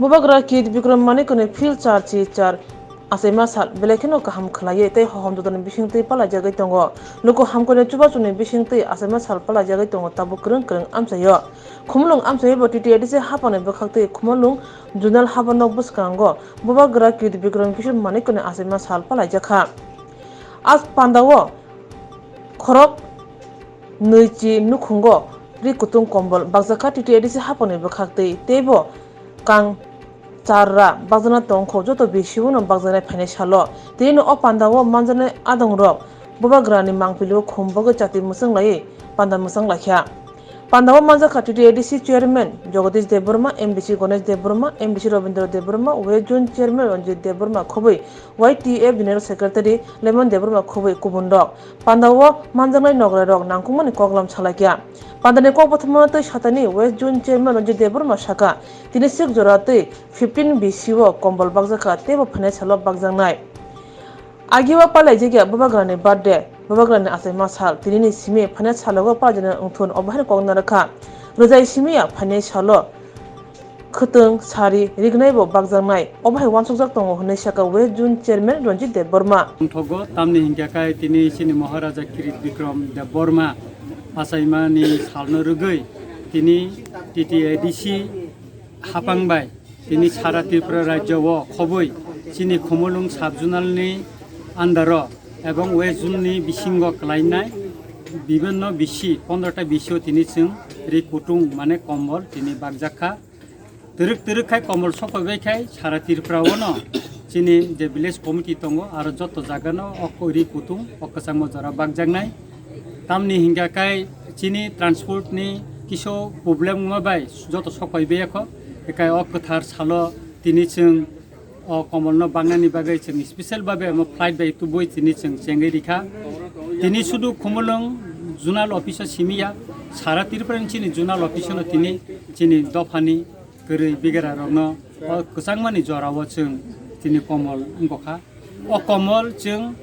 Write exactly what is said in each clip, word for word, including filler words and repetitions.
Bubagra Kir Bikram Manikni phil char chi char achaima sal belai kheno kaham khwlaiwi tei hohom jotoni bisingtwi palaijagwi tongo. Luku hamkrai chubachuni bisingtwi achaima sal palaijagwi tongo, tabuk kwrwng kwrwng amchaio. Khumulwng amchaibo T T A D C haphangni bwkhaktwi Khumulwng Zonal habanok bwskango Bubagra Kir Bikram Kishore Manikni achaima sal palaijakha. A pandao khorok nwi chi nukhungo ri kutung kombol bakjakha T T A D C haphangni bwkhaktwi, teibo kang char ra bakjana tongkho joto bisibono bakjaknai phainai salo. Tini o pandao manjaknai adongrok Bubagrani mangpilio khum bagwi chati mwchang laiwi panda mwchang laikha. Pandao manjakha T T A D C Chairman Jagadish Debbarma, M D C Ganesh Debbarma, M D C Rabindra Debbarma, West Zone Chairman Ranjit Debbarma khobwi Y T F General Secretary Lemon Debbarma khobwi kubunrok. Pandao manjaknai nokrairok nangkukmani koklam salaikha. Pandani kokbothomo twi satani West Zone Chairman Ranjit Debbarma sakha, tini sik jora twi fifteen B C o kombol bakjakha teibo phainai salo bakjaknai. Agio palaijagya Bubagrani birthday, Bubagrani achaima sal, tinini simi phainai salogo pajana wngthun obo hai kok narwkha. Rwjai simiya phainai salo khwtwng sari rignaibo bakjaknai, obo hai wansukjak tongo hwnwi sakha West Zone Chairman Ranjit Debbarma. Wngthogo tamni hinkhe kai tini chini Maharaja Kirit Bikram Debbarma achaimani salno rwgwi tini T T A D C haphang bai tini sara Tripura rajyo o khobwi chini Khumulwng sub-zonal ni under o ebong West Zone ni bisingo kwlainai bibinno bisi, pondro ta bisi o tini chwng ri kutung mane kombol tini bakjakha. Twrwk twrwk khai kombol sokoi bai khai sara Tripura o no chini je village committee tongo aro joto jaga no o ko-, ri kutung o kwchangma jora bakjaknai. Tamni hinkha kai chini transport ni kisu problem wngma bai joto sokoi bai kho. Ekai o kwthar salo tini chwng o kombol no baknani bagwi chwng special babe omo flight bai tubui tini chwng chengwi rikha. Tini sudu Khumulwng zonal office o simi ya, sara Tripura ni chini zonal office no tini chini dophani kwrwi bigera rokno o kwchangmani jorao chwng tini kombol wngkha. O kombol chwng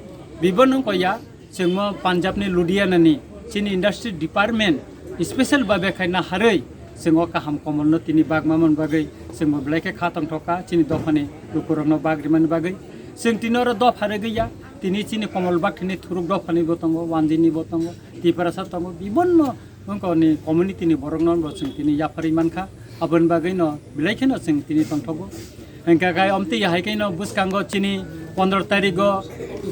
bibon wngkha ya, chwngmo Punjab ni Ludhiana ni chini industry department special babe khai naharwi chwng o kaham kombol no tini bagma man bagwi chwngbo belai khe kha tongthokha chini dophani lukurokno bagrimani bagwi. Chwng tini oro dopha rwgwi ya, tini chini kombol bakthini thuruk dophani bo tongo, wanjini bo tongo, Tiprasa tongo, bibonno wngkha ni community ni borokno bo chwng tini yapharwi mankha. Aboni bagwi no belai kheno chwng tini tongthogo. Hingkha khe omtwi hai khe no bwskango chini pondro tarigo,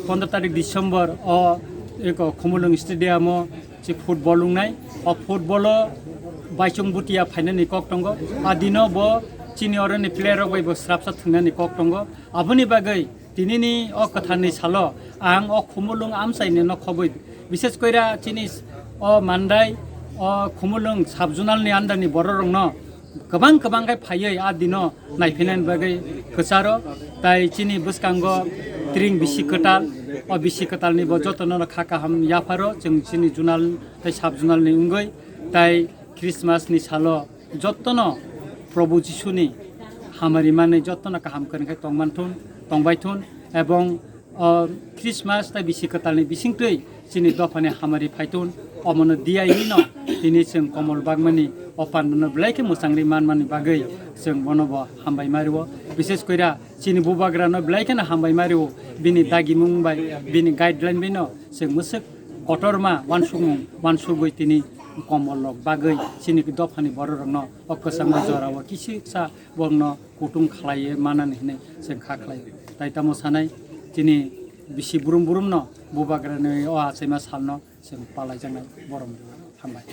pondro tarik December o eko Khumulwng stadium o chi football wngnai. O football o Baisong Bhutia phainani kok tongo. A dino bo chini oroni player rok bai bo srapsa thwngnani kok tongo. Aboni bagwi tinini o kwtharni salo ang o Khumulwng amchaini no khobwi, bishes koira chini o Mandai, o Khumulwng sub-zonal ni under ni borok rokno kwbang kwbang khe phaiwi a dino naiphinani bagwi kwcharo, tai chini bwskango tring bisi kwtal, o bisi kwtalni bo jotono kha kaham yapharo chwng chini zonal tai sub-zonal ni wngwi, tai Christmas ni salo jottono Probhu Jisuni hamari manwi jottono kaham kwrwng khe tongmanthun, tongbaithun, ebong o Christmas tai bisi kwtalni bisingtwi chini dophani hamari phaithun, omono diyaino tini chwng kombol bakmani o pandano belai khe mwchangri manmani bagwi chwng bono bo hambai mario. Bishes koira chini bubagrano belai kheno hambai mario, bini dagimung bai, bini guideline baino chwng mwswk kotorma wansukmung wansugwi tini kombol rok bagwi chini dophani borok rokno o kwchangma jorao kisisa borokno kutung khlaiwi manani hwnwi chwng kha khlaio. Tai tamo sanai chini bisi brum brumno bubagrani o achaima salno chwng palaijaknai borom rw hambai.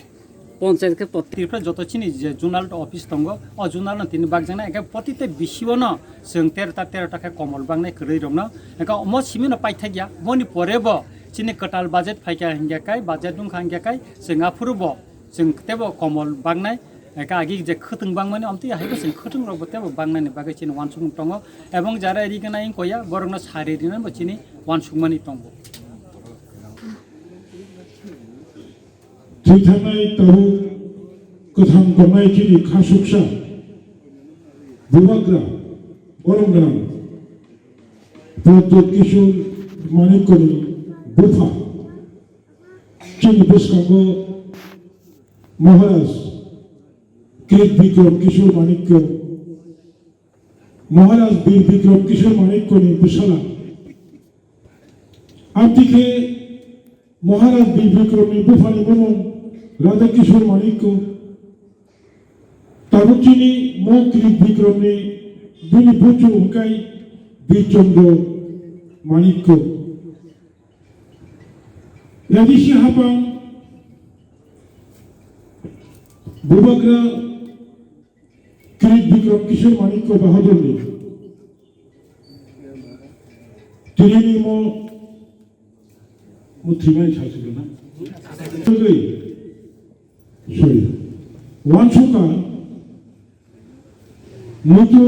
Ponchayat khe poti. Tripura joto chini je zonal office tongo, o zonal no tini bakjaknai, hingkhe poti tei bisi o no chwng tero ta, tero ta khe kombol baknai kwrwi rokno, hingkhe omo simi no paithak ya, boni pore bo chini kwtal budget phaikha hingkhe kai, budget wngkha hingkhe kai, chwng aphuru bo chwng teibo kombol baknai, hingkhe agi je khwtwng bangmani, omtwi hai bo chwng khwtwng rok bo teibo baknani bagwi chini wansukmung tongo, ebong jara rignai wngkha ya, borokno sari rinani bo chini wansukmani tongo. Thwithangnai tabuk kwthang tongnai chini khasuksa bubagra borom gwnang Pradyot Kishore Manikyani bupha chini bwskango Maharaj Kir Bikram Kishore Manikya Maharaj Bir Bikram Kishore Manikyani bwsala. Amtwi khe Maharaj Bir Bikramni buphani bumung Radha Kishore Manikya. Tabuk chini mo Kirit Bikramni bini buchu hwnkhe Bir Chandra Manikya. A D C hapang Bubagra Kirit Bikram Kishore Manikya Bahadurni. Tinini mo, mo thwimani salsukna. Sorry. Wansukha muitu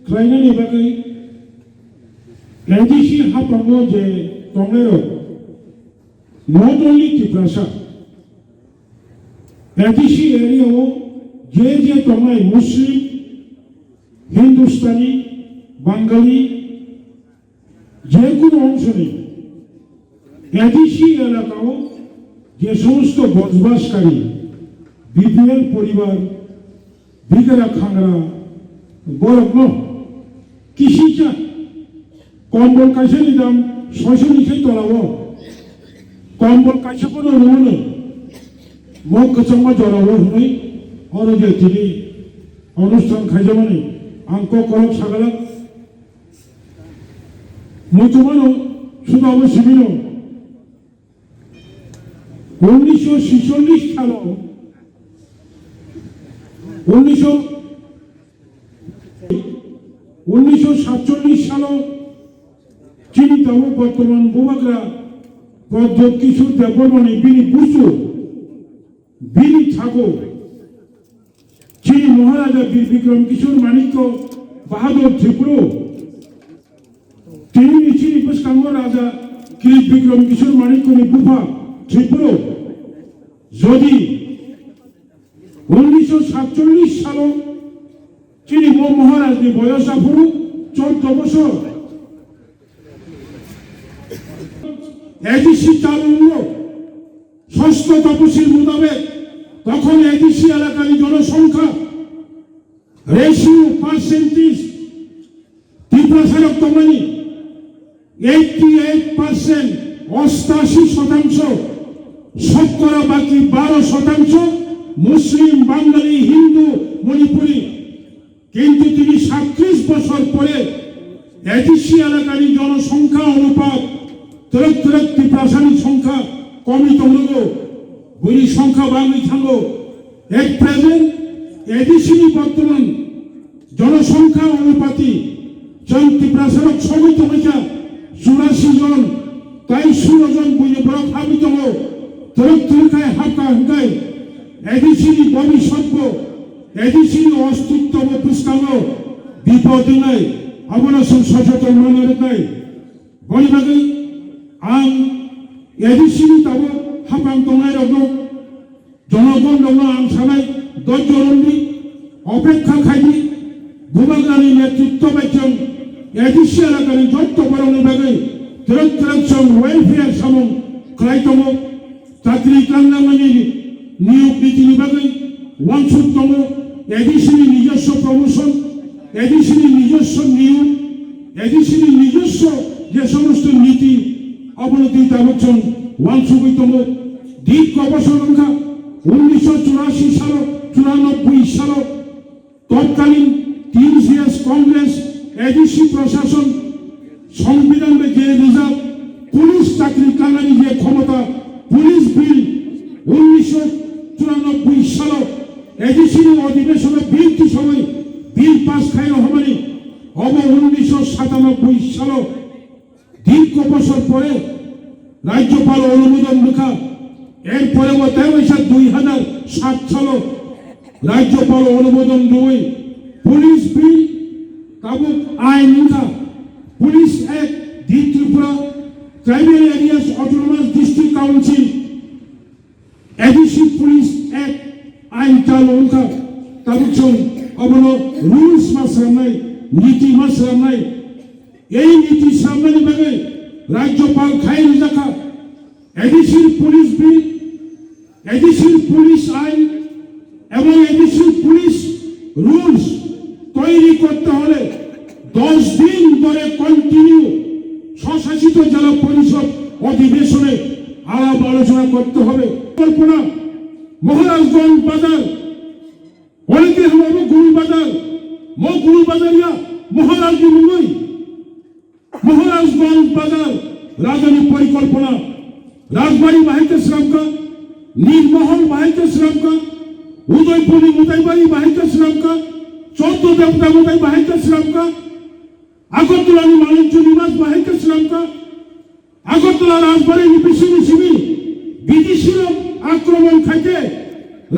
khlainani bagwi A D C hapango je tongnairok, not only Tiprasa, A D C area o je je tongnai Muslim, Hindustani, Bangali, jekunu ongshoni A D C elakao je somosto bosbaskari B P L poribar, bigara khangra borokno kisisa kombol kaisani dam soisoni se tolao kombol kaisa kono rwmano mo kwchangma jorao hwnwi oro je tini onusthan khaijamani ang kok kolok sagalak. Muchumano sudabo sibino. Unnisho sicholish salo, unnisho, unnisho satcholish salo, chini tabuk bortoman Bubagra Pradyot Kishore Debbarmani bini busu, bini thago, chini Maharaja Bir Bikram Kishore Manikya Bahadur Tripura, tini chini bwskango Raja Kirit Bikram Kishore Manikyani bupha Tripura, jodi unnisho satcholish salo chini bo Maharajni boyos aphuru choddo bosor, A D C chalu wngno, ষষ্ঠ তফসিল মোতাবেক তখন A D C এলাকার জনসংখ্যা, ratio, percentage, তিপ্রাসারক তমানি eighty eight percent, অষ্টাশি শতাংশ, শতকরা বাকি বারো শতাংশ মুসলিম, বাঙালি, হিন্দু, মণিপুরি। কিন্তু তিনি সাতত্রিশ বছর পরে এডিসি এলাকার জনসংখ্যা অনুপাত তরক তরক তিপ্রাসানি সংখ্যা কমি তঙ্গো, বইনি সংখ্যা বাংলি থাঙ্গো। At present, এডিসি বর্তমান জনসংখ্যা অনুপাতি জন তিপ্রাসারক সবই তমাইকা চুরাশি জন, তাই ষোলো জন বইনি বড় হাবি তঙ্গো, তরক তরকায় হাবকা হকায়, এডিসি ভবিষ্যৎ ADC ni ostitto bo bwskango bipod wngnai, abono chwng sochotong manna rwknai. Boni bagwi ang A D C ni tabuk haphang tongnairokno, jonogon rokno ang sanai, dhoirjo romdi, opekha khaidi, Bubagrani netritto bai chwng A D C elakani jotto borokni bagwi twrwk twrwk chwng welfare samung khlai tongo. Chakri kangnamani niyok nitini bagwi wansuk tongo, A D C ni nijoswo promotion, A D C ni nijoswo niyok, A D C ni nijoswo je somosto niti, abono twi tabuk chwng wansugwi tongo. Dirgho bosor wngkha, unnisho churashi salo, churanobboi salo, তৎকালীন টিএমসিএস কংগ্রেস এডিসি প্রশাসন সংবিধান bai je rijak police chakri kangnani je khomota, police bill unnisho churanobboi salo ADC ni odhibeshono bill tisawi bill pass khaio hwnmani obo unnisho satanobboi salo. দীর্ঘ বছর পরে রাজ্যপাল অনুমোদন লেখা, এরপরে ও তেরো সাত দুই হাজার সাত সালো রাজ্যপাল অনুমোদন রুই পুলিশ বিল কাবুক আইন লেখা, police act the Tripura tribal areas autonomous district council ADC police act আইন চালু wngkha, tabuk chwng abono rules ma swnamnai, niti ma swnamnai. Ei niti swnamnani bagwi rajyopal khai rijakha, এডিসির পুলিশ বিল, এডিসির পুলিশ আইন এবং এডিসির পুলিশ রুলস তৈরি করতে হলে দশ দিন ধরে কন্টিনিউ স্বশাসিত জেলা পরিষদ অধিবেশনে আলাপ আলোচনা করতে হবে। পরিকল্পনা, মহারাজগঞ্জ বাজার, অনেকে হলো গুরু বাজার, মো গুরু বাজারিয়া মহারাজগঞ্জ নয়, মহারাজগঞ্জ বাজার রাজধানী পরিকল্পনা, রাজবাড়ি বাহিতে শ্রামকা, নীলমহল বাহিতে শ্রামকা, উদয়পুরী মুতাইবাড়ি বাহিতে শ্রামকা, চৌদ্দ দেবতা মুতাই বাহিতে শ্রামকা, আগরতলানি মালঞ্চ নিবাস বাহিতে শ্রামকা, আগরতলা রাজবাড়িনি bisingni simi বিদেশিরা আক্রমণ খাইতে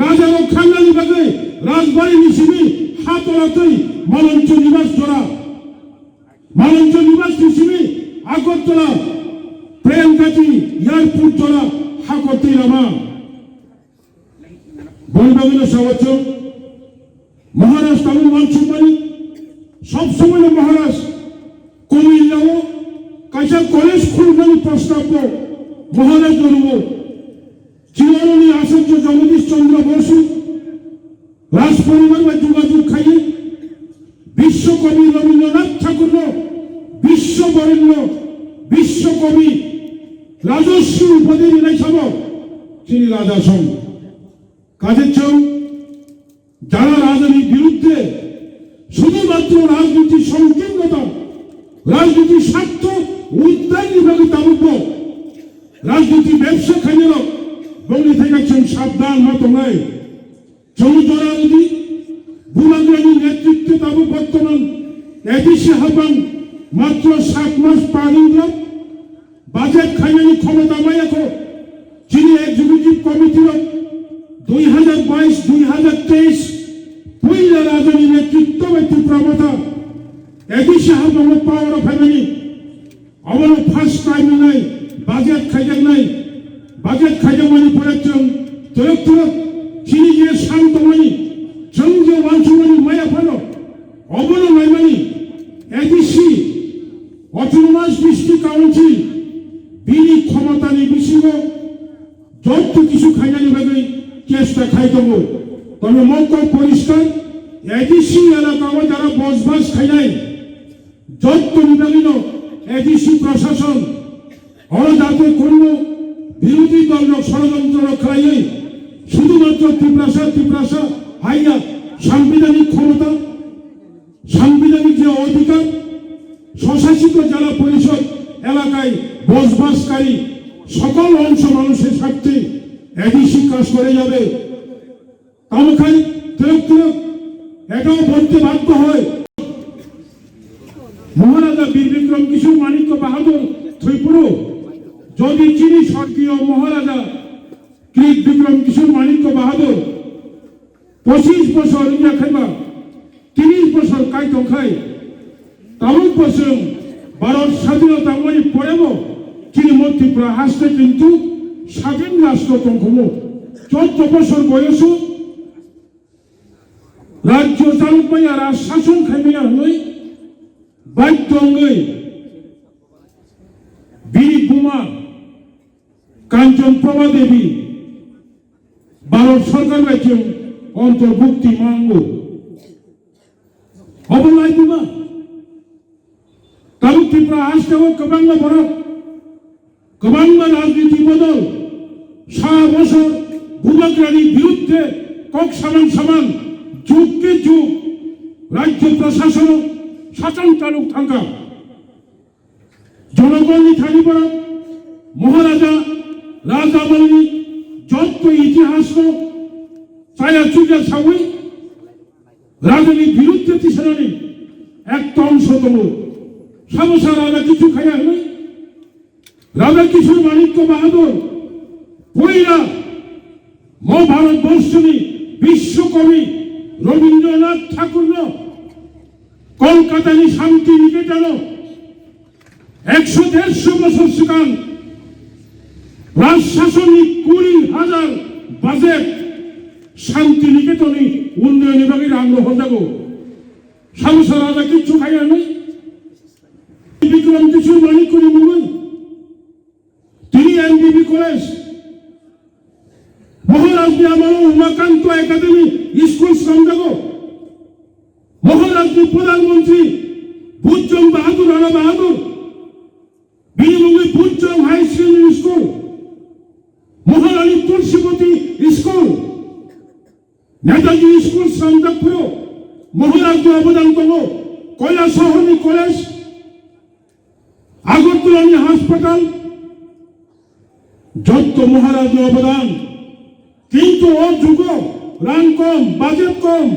রাজারও খান্নানি বাগৈ রাজবাড়িনি simi হাতলাতই মালঞ্চ নিবাস জোড়া, মালঞ্চ নিবাসনি simi আগরতলা প্রেমঘাটি এয়ারপোর্ট জোড়া হাকরতই Lama. Boni bagwino sawacho, Maharaj tabuk uansukmani, sob somoino Maharaj Kumilao kaisa college khulnani prostab bo Maharaj no rwo. Jiboroni Acharya Jagadish Chandra Bosu Raj poribar bai jogajog khaiwi Biswa Kobi Rabindranath Thakurno Biswa Borello, Biswa Kobi Rajaswi upadi rinai sabo chini Raja Song. Kaje chwng jara rajani birudde sudhumatro rajniti songkirnota, rajniti sartho uddarni bagwi tabukbo rajniti bebsa khainarok bongni thaiga chwng sabdan ma tongnai. Chwng jora rwdi, Bubagrani netritwe tabuk bortoman A D C hapang matro sat mas paringrok budget khainani khomota mayakho. Chini executive committee rok dui hazar bais, dui hazar teis puila rajani netritwo bai Tipra Motha A D C hapango power o phaimani. Obono first time wngnai, budget khaijaknai, budget khaijakmani pore chwng twrwk twrwk chini je sam tongmani, chwng je uansukmani maya phano, obono naimani A D C, Autonomous District Council, bini khomotani bisingo jotto kisu khainani bagwi chesta khai tongo. Tobe mokol poriskar, A D C elaka o jara bosbas khainai, jottoni bagwino A D C prashason oro jate kono birodhi dol rok sorojontro rok khlaiwi sudhumatro Tiprasa, Tiprasa haiya sanbidhanik khomota, sanbidhanik je odhikar, swshasit jela porishod elakai bosbaskari sokol ongso manusher sarthe A D C kaj kore jabe. Tamo khai twrwk twrwk etao bonte badhyo hoy. Maharaja Bir Bikrom Kishore Manikya Bahadur thwiphuru jodi chini sorgiyo Maharaja Krit Bikrom Kishore Manikya Bahadur pochis bosor wngya khaiba, tris bosor kai tongkhai, tabuk bo chwng Bharat sadhino tangmani porebo chini mo Tripura haste kintu sadhin rashtra tongkhumu. Choddo bosor boyoso rajyo chalokmaya, raj shason khaimaya hwnwi badhyo wngwi bini buma Kanchan Prabha Devi Bharat Sarkar bai chwng ontorbhukti mango. Obo lai buma. Tabuk Tripura haste o kwbangma borok, kwbangma rajniti bodol, sa bosor Bubagrani birudde kok saman saman, jug ke jug rajyo prashasono sachal chalok thangkha. Jonogonni thani borok Maharaja, Raja amolni jotto itihasno chaya chuya sawi Rajani birudde tisanani ekta ongso tongo. Sabosa raja kichu khaya hwnwi Raja Kishore Manikya Bahadur poila mo Bharatborshoni Biswa Kobi Rabindranath Thakurno Kolkatani Shanti Niketano ekso dersho bosor swkang raj shasonni kuri hajar budget Shanti Niketonni unnoyonni bagwi rang rohorjago. Sabosa raja kichu khaya hwnwi Bikram Kishore Manikyani mungwi tini M B B College, Maharajni amalo Umakanto Academy school swnamjago. Maharajni Pradhan Mantri Bahadur, bini mungwi Pujjong High Secondary School, Maharani Tulsimati School, Netaji School swnamjak phuru Maharajni obodan tongo, Koilasahorni college, Agartalani hospital, jotto Maharajni obodan. Kintu o jugo rang kom, budget kom,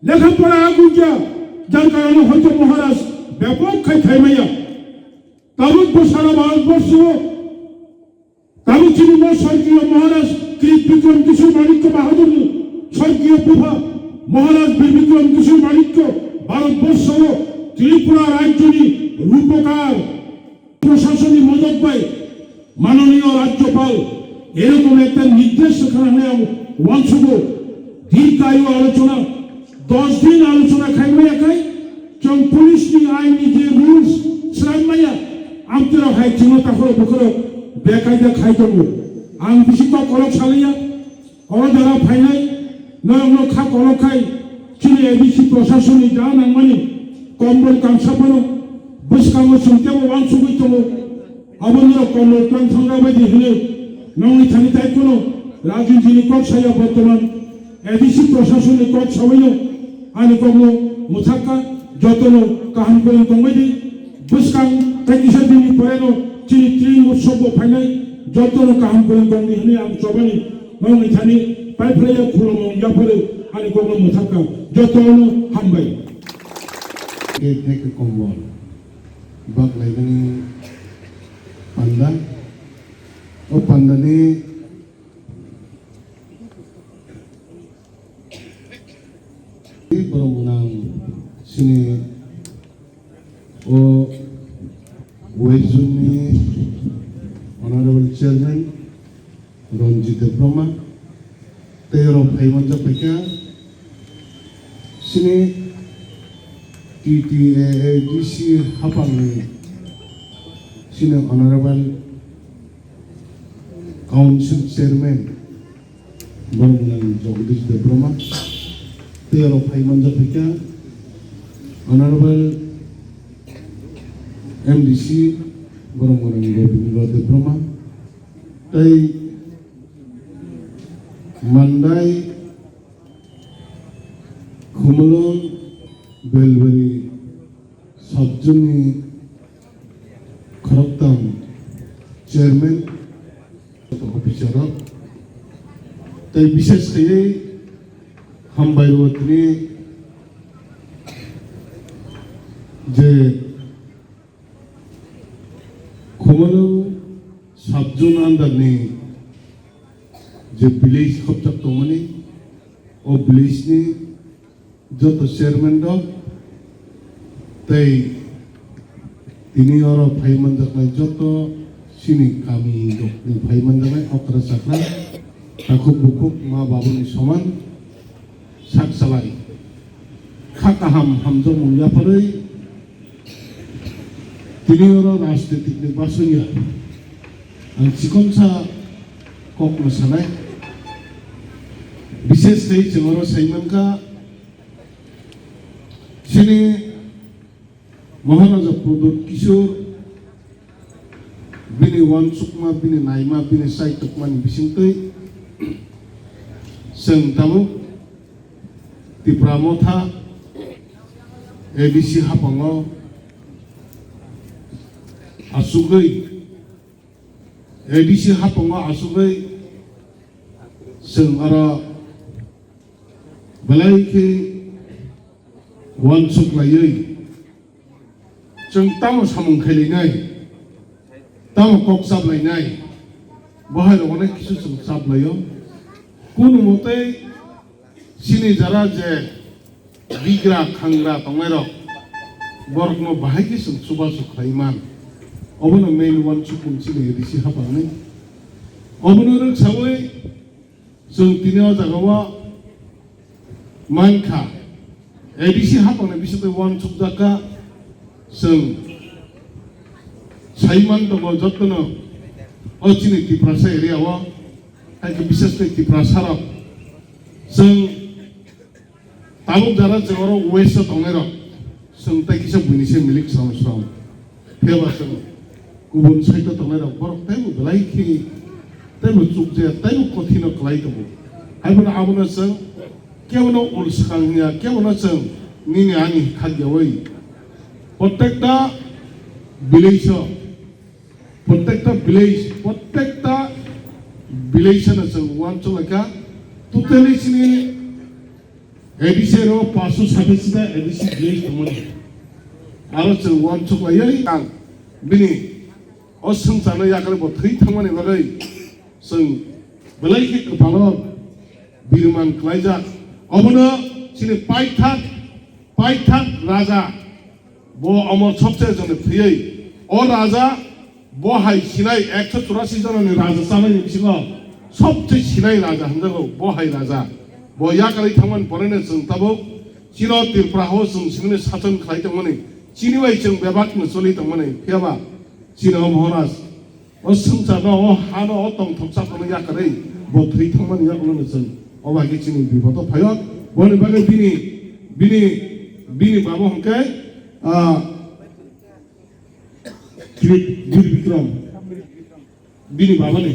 lekha pora agukya, jar karone hoito Maharaj bepok khai khaimaya. Tabuk bo sara Bharat borso o Tabuk chini bo Swargiyo Maharaj Krit Bikram Kishore Manikya Bahadurni Swargiyo bupha Maharaj Bir Bikram Kishore Manikya Bharat borso o Tripura rajyoni rupokar, proshasoni modok bai manoniyo Rajyapal erokom ekta nirdesh rwkha hwnwi ang uansugo. Dirghayu alochona, dos din alochona khaimaya khai, chwng police ni ain ni je rules swrang maya, amtwrok hai chwngno takhoro bukhoro bekaida khai tongo. Ang bisi kok kolok saliya, o jora phainai, norokno kha kolok khai, chini A D C proshasoni ja nangmani kombol kamsa phano bwskango chwng tebo uansugwi tongo. Abo norok kombol tlang thangra bai di hwnwi nongni thani tai phano rajnitini kok saya bortoman A D C proshasonni kok sawino ani kokno mwthakha, jotono kaham kwrwng tongbai di. Bwskang tai kisa dini poreno chini Tring Utsav bo phainai, jotono kaham kwrwng tong di hwnwi ang chobani nongni thani paiphlaiya khulumung yapharwi ani kokno mwthakha, jotono hambai. Khe khe kombol bak laimani panda. O pandani borok gwnang chini o West Zone ni Honorable Chairman Ranjit Debbarma tei oro phai manjak paikha chini T T A A D C hapangni chini Honorable Council Chairman borok gwnang Jagadish Debbarma tei oro phai manjak paikha Honorable M D C borok gwnang Rabindra Debbarma tei Mandai Khumulwng Belbari Sabjuni khoroktham chairman, officer rok, tei bishesh khaiwi hambai rw tini je Khumulwng Sabjun under ni je village khopjak tongmani, o village ni joto chairman rok tei tini oro phai manjaknai joto chini kami rokni phai manjaknai okra chakra takhuk bukhuk ma babuni soman sak salai kha kaham hamjakmung yapharwi tini oro rajnitik ni basongya ang chikonsa kokno sanai bishesh khai chwng oro sai mankha. Chini Maharaja Pradyot Kishore bini uansukma, bini naima, bini saitukmani bisingtwi chwng tabuk Tipra Motha A D C haphango asugwi, A D C haphango asugwi chwng oro belai khe uansuk laiwi chwng tamo samung khailainai, tamo kok chaplainai, bo hai rok onek kisu chwng chaplaio. Kunu mwtwi chini jara je bigra khangra tongnairok borokno bahai khe chwng chubachu khlai man. Obono main uansukmung chini A D C haphangni. Obono rwksawi chwng tini o jagao mankha, A D C haphangni bisingtwi uansukjak kha, chwng sai man tongo jotono o chini Tiprasa area o, hai khe bishesh khe Tiprasa rok. Chwng tabuk jara chwng oro west o tongnai rok, Chwng tei kisa buini se milik srom srom. Phiya ba chwng kubun side o tongnai rok borok teibo belai khe teibo chukjaya teibo kothino kwlai tongo. Haibono abono chwng kebono ul swkang hinya, kebono chwng nini ani khakyaui. Protecta village o, protecta village, protecta village no chwng uansuk laikha. Totally chini A D C ro paanch sho satais ta A D C village tongmani. Aro chwng uansuk laiwi ang bini o swngcharno yakarwi bo thwi thangmani bagwi chwng belai khe kwpalo biriman klaijak. Obono chini paithak, paithak raja bo omo sobse jone thwiwi o raja bo hai sinai ekso churasi jonani raja chalaini bisingo sobse sinai raja hinjago bo hai raja. Bo yakarwi thangmani poreno chwng tabuk chino Tripura hao chwng singni sachon khlai tongmani, chini bai chwng bebakno choli tongmani, phiyaba chini o Maharaj o swngcharno, o hano, o tongthok chapano yakarwi bo thwi thangmani yakulono chwng o bai khe chini bipodo phaio. Boni bagwi bini, bini, bini babo hwnkhe, ah, Bir, Bir Bikram. Bini baba ni.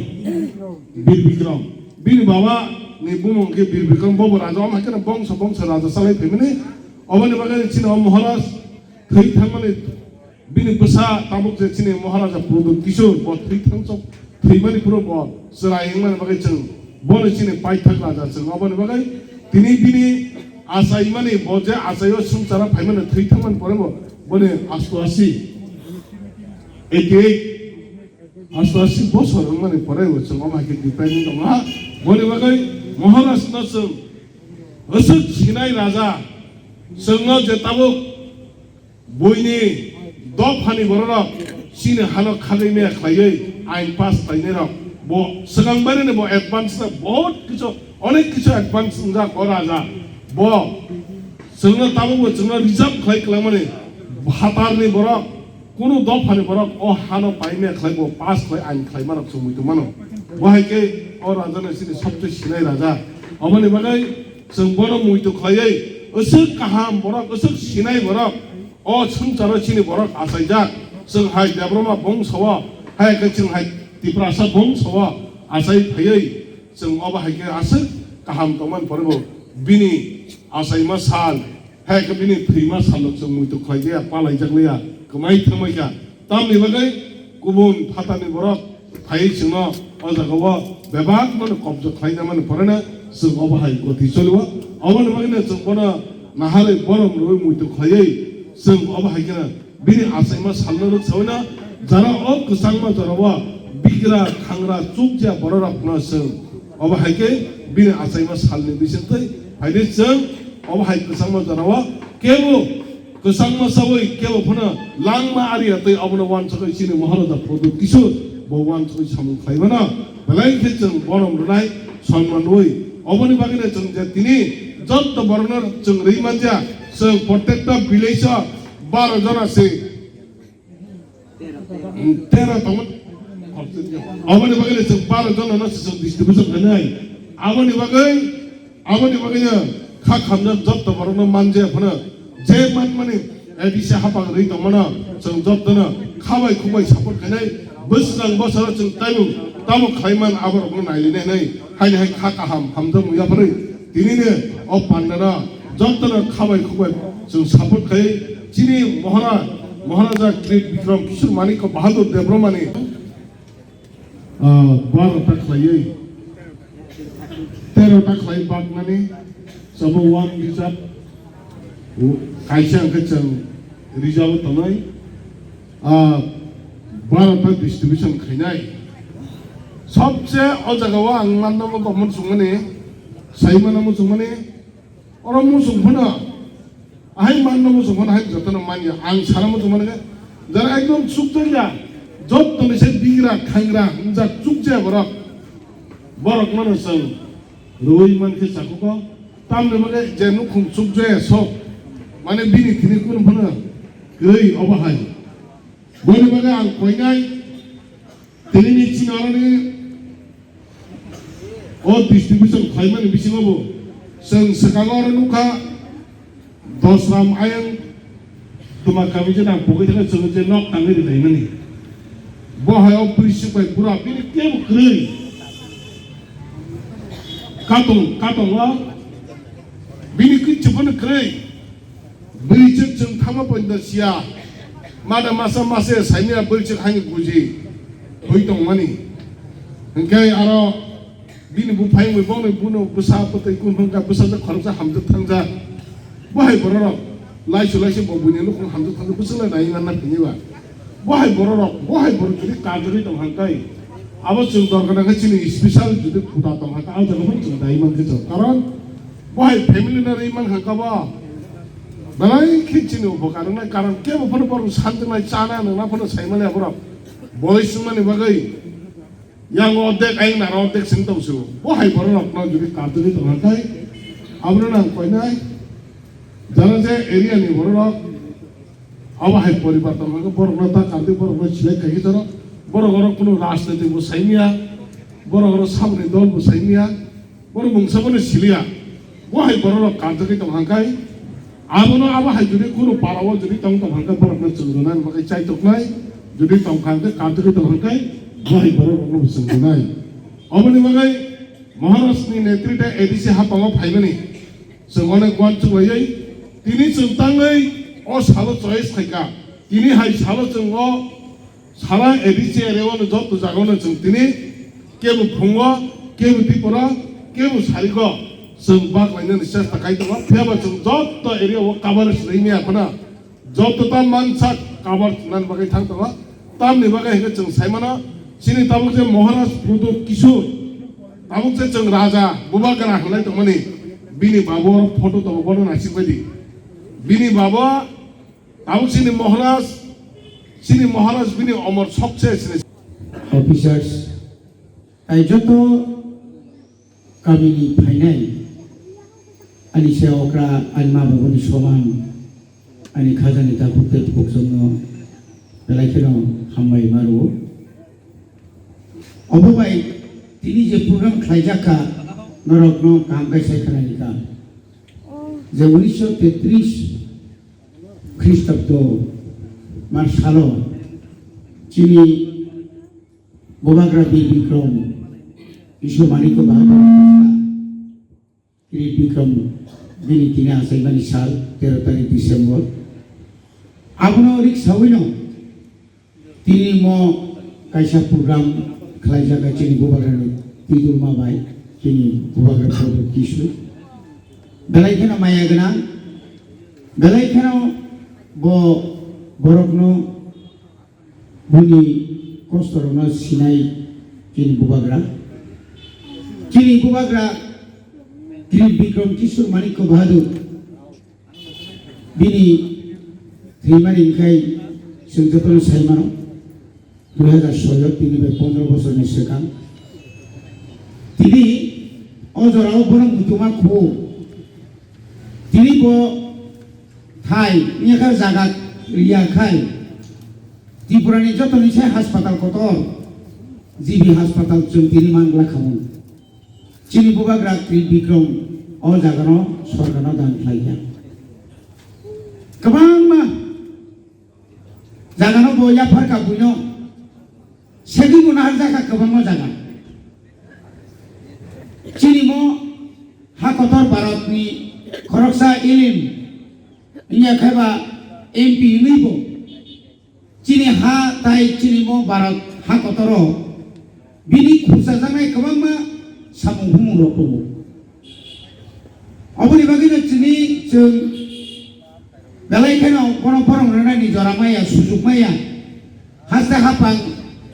Bir Bikram. Bini baba ni bumung khe Bir Bikram, bobo raja, omo haikhe bongso bongso raja salai phaimani. Oboni bagwi chini o Maharaj thwi thangmani, bini bwsa tabuk je chini Maharaja Pradyut Kishore bo thwi thangchok, thwimani phuru bo chwrai wngmani bagwi chwng bono chini paithak raja chwng. Oboni bagwi tini bini achaimani, bo je achaio swngchara phaimani thwi thangmani pore bo boni asto asi, eighty eight, asto asi bosor wngmani pore bo chwng omo hai khe depend wng tongha. Boni bagwi Maharaj no chwng aswk sinai raja, chwngno je tabuk buini dophani bororok chini hano khagwi maya khlaiwi ain pass khlainairok bo swkang baireni bo advance rok bahut kichu, onek kichu advance wngjak o raja. Bo chwngno tabukbo chwngno reserve khlai kwlangmani phatarni borok, kunu dophani borok o hano pai maya khlai bo pass khlai ain khlaimarok chwng muitu mano. Bo hai khe o rajano chini sobse sinai raja. Oboni bagwi chwng bono muitu khlaiwi aswk kaham borok, aswk sinai borok. O swngcharo chini borok achaijak, chwng hai Debbarma bongso-o, hai khe chwng hai Tiprasa bongso-o achai phaiwi, chwng obo hai khe aswk kaham tongmani pore bo bini achaima sal, hai khe bini thwima salo chwng muitu khlai ya, palaijak liya, kwmai thangmai kha. Tamni bagwi kubun phatarni borok phaiwi chwngno o jagao bebak mano kobjo khlaina mani poreno chwng obo hai goti cholio. Oboni bagwino chwng bono naharwi borom rwui muitu khlaiwi chwng obo hai kheno bini achaima salno rwksawino jara o kwchangma jorao bigra khangra chukjya bororokno chwng obo hai khe bini achaima salni bisingtwi phaidi chwng obo hai kwchangma jorao kebo kwchangma sawi kebo phano langma ariya tei obono uansugwi chini Maharaja Pradyut Kishore bo uansugwi samung khlai mano. Belai khe chwng borom rwnai, sonman rwui. Oboni bagwino chwng je tini jotto borokno chwng rwi manja, chwng protecta village-o baro jona se, tero tongma. Oboni bagwino chwng baro jona no se chwng distribution khainai. Aboni bagwi, aboni bagwino kha khamjak jotto borokno manja phano je manmani A D C hapang rwi tongmano chwng jottono khabai khukbai support khainai. Bwswkang bosoro chwng taibo tamo khlaiman aborokno nailinai hinwi haini hai kha kaham hamjakmung yapharwi tinini o pandano jottono khabai khukbai chwng support khai chini Mahara-, Maharaja Bir Bikram Kishore Manikya Bahadur Debbarmani, ah, baro ta khlaiwi, tero ta khlai bakmani, sabo one reserve, kaisa hwnkhe chwng reserve tongnai, ah, baro ta distribution khainai. Sobse o jagao ang manna muchungmani, sai manna muchungmani, oro muchung phano, ahai manna muchung phano hai jotono manya. Ang sana muchung mani khe, jara ekdom chukjakya, jottoni se bigra, khangra, wngjak chukjaya borok, borok mano chwng rwui mankhe chakhuko, tamni bagwi je nukhung chukjaya sok, mane bini thini kunu phano kwrwi obo hai. Boni bagwi ang koinai, tinini chini aroni o distribution khlaimani bisingo bo chwng swkango oro nukha, Dosram ayang Tuma kami je nang pogwi thangkhe chwng je nok tangwi rwlaimani. Bo hai o bwswk bai bura bini kebo kwrwi. Katong, katong o bini kichu phano kwrwi. Bwrwi chwk chwng thangma poito siya. Mada masa mase saimya bwrwi chwk haini buji. Hoi tongmani. Hwnkhe aro bini buphai wngwi bongni buno bwsa bwtwi kun hwnkha bwsa je khoroksa hamjwk thangjak. Bo hai bororok laisu laisu bo buini nukhung hamjwk thangjak bwswk lai nai manna phini ba. Bo hai bororok, bo hai borok jodi karjagwi tong hwnkhe abo chwng dorkar nangkhe chini special jodi kuda tong hwnkhe ang jaga phano chwng dai mankhe chwng. Karon bo hai family no rwi man hwnkha bo. Belai khe chini upokar wngnai, karon kebo phano borok sanjaknai, chana nungna phano saimani aborok. Boi swngmani bagwi yang ordek, ayang naro ordek swng tong su. Bo hai bororokno jodi karjagwi tongkha khe, abono nang koinai. Jara je area ni bororok, abo hai poribar tongkha khe, borokno ta kardi, borokno silai khaikhe jaro. Borok oro kunu rajniti bo saimya, borok oro samni dol bo saimya. Borok mungsa bono siliya. Bo hai bororok karjagwi tong hwnkhe, abono abo hai jodi kunu parao jodi tong tong hwnkhe borokno chwng rwnani bagwi chaitoknai, jodi tong kha hwnkhe karjagwi tong hwnkhe, bo hai bororokno bo chwng rwnai. Oboni bagwi Maharajni netrite A D C hapango phaimani chwng onek uansuk laiwi tini chwng tangwi o salo choice khaikha. Tini hai salo chwng o Sara A D C area o joto jaga o chwng tini kebo phungo, kebo Tripura, kebo sariko chwng bak lainani chesta khai tongo. Phiya ba chwng joto area o cover swrwngni aphano joto ta mansak cover nani bagwi thang tongo. Tamni bagwi hwnkhe chwng sai mano chini tabuk je Maharaj Pradyot Kishore, tabuk je chwng Raja Bubagra hwnlai tongmani, bini babo photo tongo, bono naisik baidi. Bini babo Tabuk chini Maharaj, chini Maharaj bini omor sokse chini. Officers, tai joto kamini phainai, ani se okra, ani ma babuni soman, ani khajani takhuk tei bukhukchongno belai kheno hambai ma rwo. Obo bai tini je program khlaijak kha, norokno kaham khe sai khwnani kha. Je unisho tetris Khristabdo mar salo chini Bubagra Bir Bikrom Kishore Manikya Bahadur Bir Bikrom bini tini achaimani sal tero tarik December. Abono riksawino Tini mo kaisa program khlaijak chini Bubagrani twidulma bai, chini Bubagra Pradyot Kishore. Belai kheno maya gwnang, belai kheno bo borokno bini kostorokno sinai chini Bubagra. Chini Bubagra Tribikrom Kishore Manikya Bahadur. Bini thwimani wngkhai chwng jotono sai mano, dui hazar soi o tini bai pondro bosorni swkang. Tini o jorao bono muchungma khu. Tini bo thai wngya kha jaga riya khai Tripurani jotoni se haspatal kotor, G B haspatal chwng tini mangla kha. Chini Bubagra Tribikrom o jagano sorkarno dan khlaikha. Kwbangma jagano bo yaphar ka buino segwi bo naharjakha kwbangma jaga. Chini mo ha kotor Bharatni khoroksa ilim wngya khe ba M P wngwi bo Chini ha tai chini mo Bharat ha kotoro bini khurchajaknai kwbangma samung humung rok tongo. Oboni bagwino chini chwng belai kheno bono borok rwnani jora maya, sujuk maya, haste hapang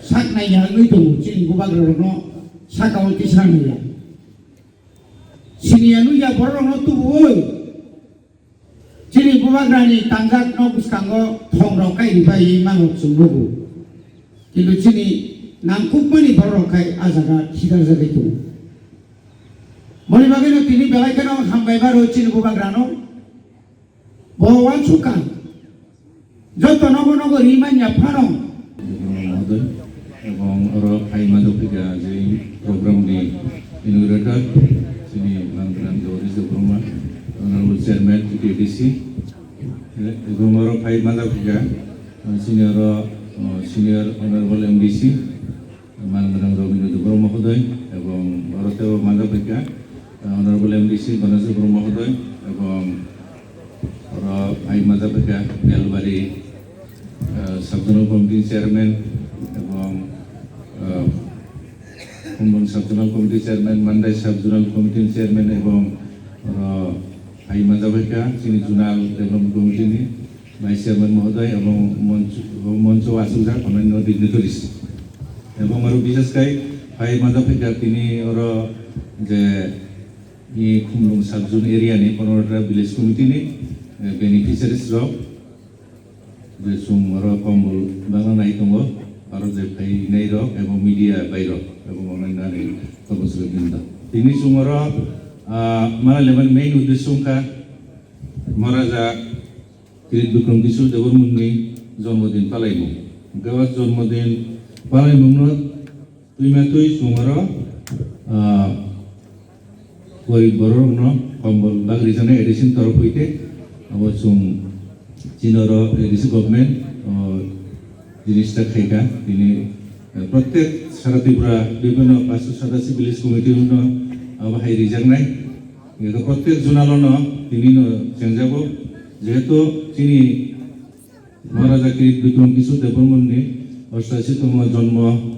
sak naiya wngwi tongo chini bubagra rokno saka o tisra naiya. Siniya nukya borok rokno tubuwi. Chini bubagrani tangjak nok bwskango thongrok kai ripai manrok chwng nugo. Kintu chini nangkukmani bororok khai a jaga khidarjagwi tongo. Boni bagwino tini belai kheno hambai baro chini bubagrano. Bo uansukha. Joto nogo nogo rimanya phano. Mahoday, ebong oro phaima dopika je program ni inaugurator, chini Mangram Jagadish Debbarma, Honorable Chairman, T T A D C, Ebong oro phai manjak phaikha, uh, senior, uh, senior honorable M D C, manganang Rabindra Debbarma Mohoday, ebong oro teibo manjak phaikha, uh, honorable M D C Banasa Debbarma Mohoday, ebong oro phai manjak phaikha Belbari, uh, Sub Zonal Committee Chairman, ebong, uh, Khumlung Sub Zonal Committee Chairman, Mandai Sub Zonal Committee Chairman, ebong oro phai manjak phaikha chini Zonal Development Committee ni Vice Chairman Mohoday, ebong monch-, moncho achukjak onanyo dignitaries. Ebong oro bishesh khai phai manjak phaikha tini oro je i Khumlung Sub Zone area ni Konoratra Village Committee ni, eh, beneficiaries rok, je chwng oro kombol bagna nai tongo, aro je phainai rok ebo media bai rok, ebo mangna nani tabuk srwk din da. Tini chwng oro, ah, mana lemani main uddesho wngkha Maharaja Kirit Bikram Kishore Debbarmani ni jonmodin palaimung. Hwnkhe o jonmodin palaimung no Twima twi chwng oro, ah, gorib borok rokno kombol bag rijaknai A D C ni torof hwite, abo chwng chini oro A D C government, oh, register khaikha, tini, eh, protek sara Tripura bibhinno paanch sho satassi village committee no abo hai rijaknai. Eko protek zonal no tini no chengjago, jehetu chini Maharaja Kirit Bikram Kishore Debbarmani ni ostashi tongmo jonmo,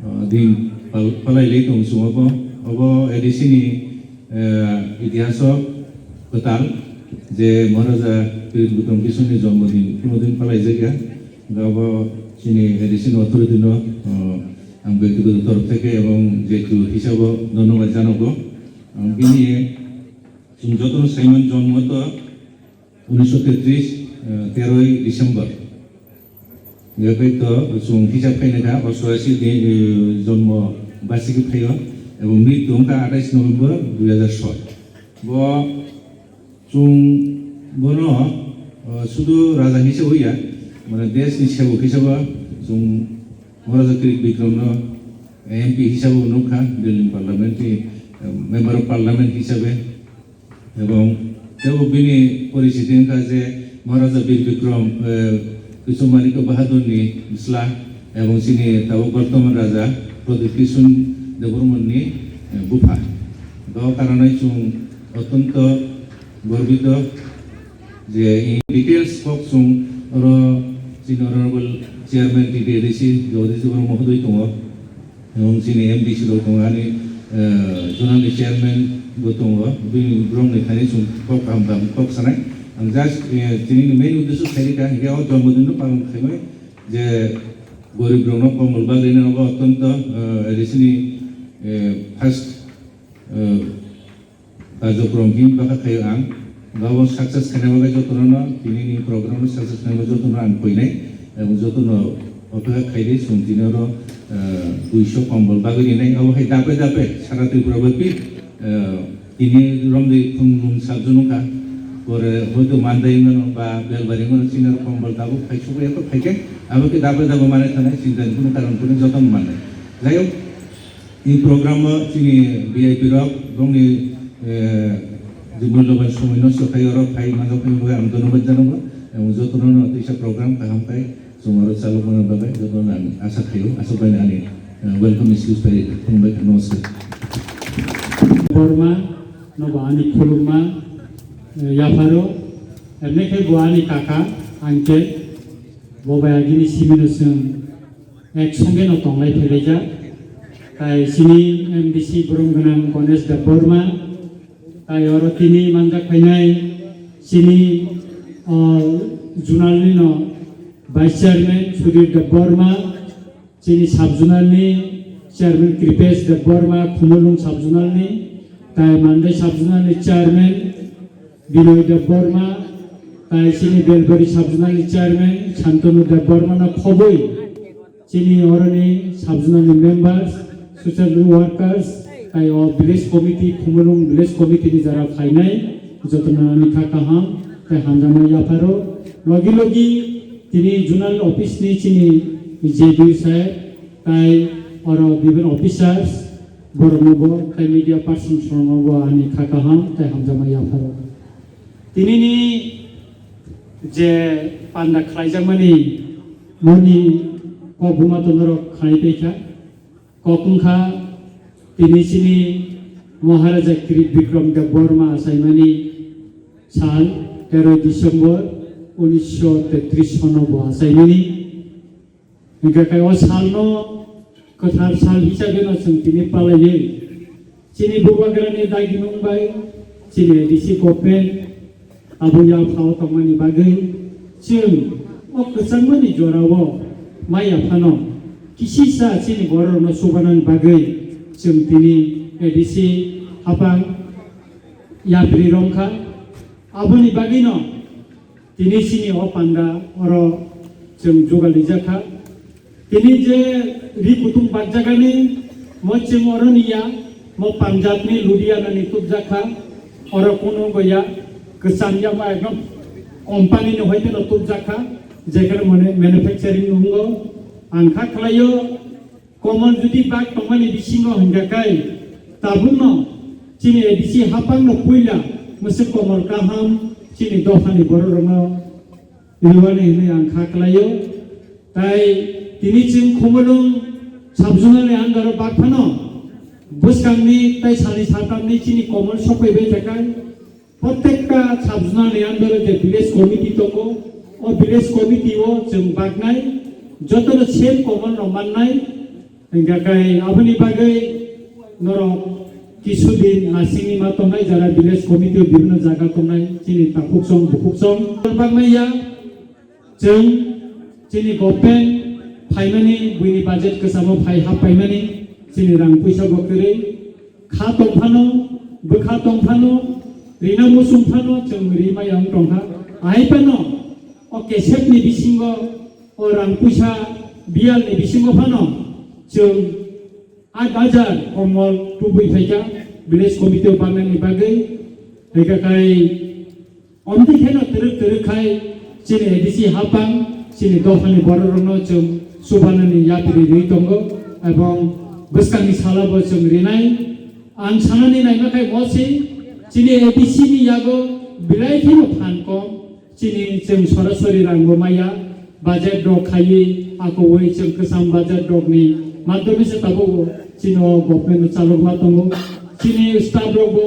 ah, din pal-, palai lai tong chwng obo. Obo A D C ni, eh, itihaso kwtal je Maharaja Kirit Bikram Kishore ni jonmo din kuno din palai jakya. Obo chini A D C ni authority no, ah, ang byaktigoto torof theke ebong J Q hisabo dhonnobad janago. Ang bini chwng jotono saiman jonmo to unisho tetris, eh, teroi December. Yaphai to chwng hisab khainai kha, osto ashi din, eh, jonmo basiki phaio, ebong mrityu wngkha atais November dui hazar soi. Bo chwng bono, eh, sudu raja hisa hoya, mane desh ni sebok hisabo chwng Maharaja Kirit Bikram no M P hisabo nukha, Delhi Parliament ni, eh, Member of Parliament hisabe. Ebong teibo bini porichiti wngkha je Maharaja Bir Bikram, eh, Kishore Manikya Bahadur ni bwsla ebong chini tabuk bortoman Raja Pradip Kishore Debbarma ni, eh, bupha. Bo karonwi chwng otonto gorbito je in details kok chwng oro chini Honorable Chairman T T A D C Jagadish Debbarma Mohoday tongo. Ebong chini M D C rok tongo, ani, eh, zonal ni chairman bo tongo, bini borok ni thani chwng kok kaham kaham kok sanai. Ang just, eh, tini ni main uddesho khairika, hinkhe o jonmodin no palon khaimai je gorib rok no kombol bagwi no obo otonto, eh, A D C ni, eh, first, eh, Karjokrom him bwkha khaio ang. Gabo success khaina bagwi jotono no, tini ni program no success khaina bagwi jotono ang koinai. Ang jotono opeka khaidi, chwng tini oro, eh, duiso kombol bagwi rinai. Abo hai dape dape sara Tripura bagwi, eh, tini romdi Khumlung sub zone wngkha. Pore hoito Mandai wngmano ba Belbari wngmano, chini oro kombol tabuk phai sugwi eko phaikhe. Abo khe dape dape manai thanai, chinta ni kunu karon kunu jotono mannai. Jai hok, I program o chini V I P rok, bongni, eh, je mulyaban somoi nosto khai oro phai manjak phai bagwi ang dhonnobad janago. Ang jotono no tisa program kaham khai chwng oro chalok mani bagwi jotono ang asa khaio, aswk bai ani, eh, welcome speech bai khulumbai kha, namaskar. Borma no bo ani khulumma, eh, yapharo, emne khe bo ani kaka, uncle, bo bai agini simino chwng ek songe no tonglai phailaijak. Tai chini M D C borom gwnang Ganesh Debbarma, tai oro tini manjak phainai chini, o, zonal ni no Vice Chairman Sudhir Debbarma, chini sub zonal ni Chairman Kripesh Debbarma, Khumulwng sub zonal ni, tai Mandai sub zonal ni Chairman Binoy Debbarma, tai chini Belbari sub zonal ni Chairman Shantanu Debbarma no khobwi chini oroni sub zonal ni members, social workers, tai o village committee, Khumulwng village committee ni jara phainai jotono ani kha kaham tai hamjakma yapharo. Logi logi tini zonal office ni chini J D O sir tai oro bibhinno officers, borokno bo tai media persons rokno bo ani kha kaham tai hamjakma yapharo. Tinini Je panda khlaijakmani moni kok buma tonorok khlai paikha. Kok wngkha tini chini Maharaja Kri Bikram Deb Borma achaimani sal teroi December unisho tetris sono bo achaimani. Hingkhe khe o salno kwthar sal hisabe no chwng tini palaiwi chini bubagrani dagimung bai chini A D C government abo yaphao tongmani bagwi chwng o kwchangmani jorao maya phano kisisa chini bororokno chubanani bagwi chwng tini A D C haphang yapri rwngkha. Aboni bagwino tini chini o panda oro chwng jugalijak kha. Tini je ri kutung bakjagani mo chwng oroni ya, mo Punjabni Ludhianani tubjak kha. Oro kunu goya kwcham ya ma ekdom company ni hoite no tubjak kha, jekheno mane manufacturing nungo. Ang kha khlaio, komol jodi bak tongmani bisingo hingkha kai, tabukno chini A D C haphangno puila mwswk komol kaham chini dophani bororokno rwani hwnwi ang kha khlaio. Tai tini chwng Khumulwng sub-zonal ni under o bak phano bwskangni tai salni saltamni chini komol sokpaibai kha kai. Protekta sub-zonal ni under o je village committee tongo, o village committee o chwng baknai, jotono same komol no mannai. Hingkha kai aboni bagwi norok kisu din nasingni ma tongnai, jara village committee o bibhinno jaga tongnai, chini takhuk song, bukhuk song, baknai ya. Chwng chini government phaimani, buini budget kwchamo phai hap paimani, chini rang puisa bo kwrwi. Kha tong phano, bwkha tong phano, rina muchung phano, chwng ri maya wng tong kha. Ahai phano, o kesep ni bisingo, o rang puisa biyal ni bisingo phano, chwng aat hajar komol tubui phaikha village committee o baknani bagwi. Hingkha kai omtwi kheno twrwk twrwk khai chini A D C haphang chini dophani bororokno chwng chubanani yapri rwi tongo, ebong bwskangni salo bo chwng rinai. Ang sanani naima khai mosi chini A D C ni yago belai kheno phan kom. Chini chwng sorasori rang bo maya, budget rok khaiwi akowi chwng kwcham budget rok ni madhyome se tabuk chini o government no chalokma tongo. Chini staff rok bo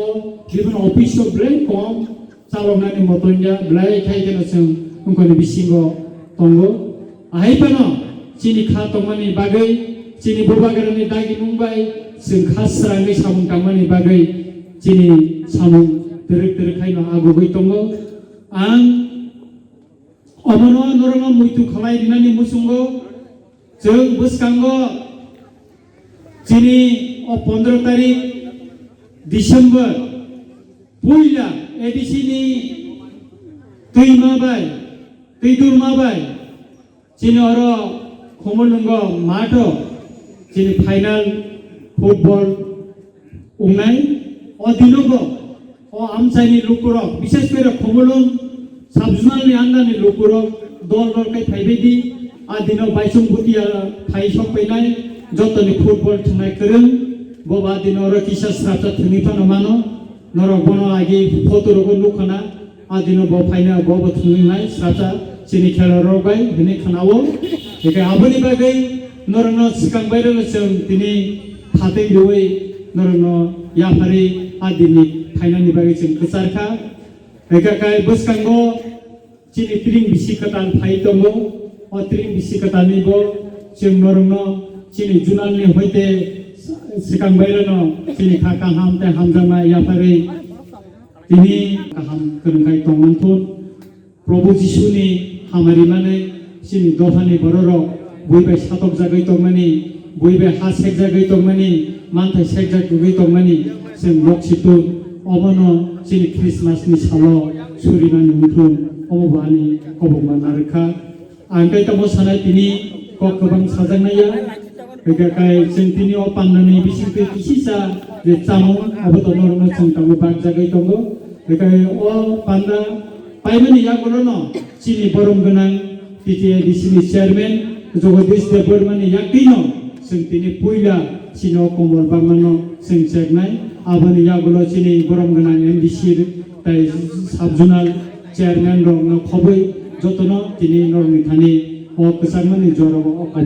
bibhinno office o belai kom chaloknani moton ya, belai khai kheno chwng wngkoni bisingo tongo. Ahai phano chini kha tongmani bagwi, chini bubagrani dagimung bai chwng kha srangwi samung tangmani bagwi chini samung twrwk twrwk khaino agugwi tongo. Ang omono norokno muitu khalai rinani muchungo chwng bwskango chini o pondro tarik December puila A D C ni twima bai, twidulma bai, chini oro Khumulwngo matho chini final football wngnai. O dinobo o amchaini lukurok, bishes kore Khumulwng sub-zonal ni under ni lukurok dol dol khe phaibaidi. A dino Baisong Bhutia phai sok painai, jotoni football thwngnai kwrwng. Bo ba dino oro kisa srapsa thwngwi phano mano. Norok bono agi photo rogo nukha na. A dino bo phaina bo bo thwngwi nai srapsa chini khela rok bai hwnwi khwnao. Hingkhe aboni bagwi norokno swkang bairokno chwng tini phatwi rwui norokno yapharwi a dinni phainani bagwi chwng kwchar kha. Hingkhe kai bwskango chini tring bisi kwtal phai tongo. O tring bisi kwtalni bo chwng norokno chini junalni hoite swkang bairokno chini kha kaham tei hamjakma yapharwi tini kaham kwrwngkhai tongmantun. Probhu Jisuni hamari manwi chini dophani bororok bui bai satokjagwi tongmani, bui bai ha sekjagwi tongmani, manthai sekjagwi tongmani chwng nok situng. Obono chini Christmas ni salo surinani wngthung, omo bo ani kobokma narwkha. Ang tei tamo sanai tini kok kwbang sajaknai ya. Hingkhe kai chwng tini o pandani bisingtwi kisisa je chamung abo tono rwno chwng tabuk bakjagwi tongo. Hingkhe o panda paimani yagulono chini borom gwnang T T A D C ni chairman Jagadish Debbarma ni yaktwino chwng tini puila chini o komol bangmano chwng cheknai. Aboni yagulo chini borom gwnang M D C tei sub-zonal chairman rokno khobwi Jotono tini norokni thani o kwchangmani jorao o kok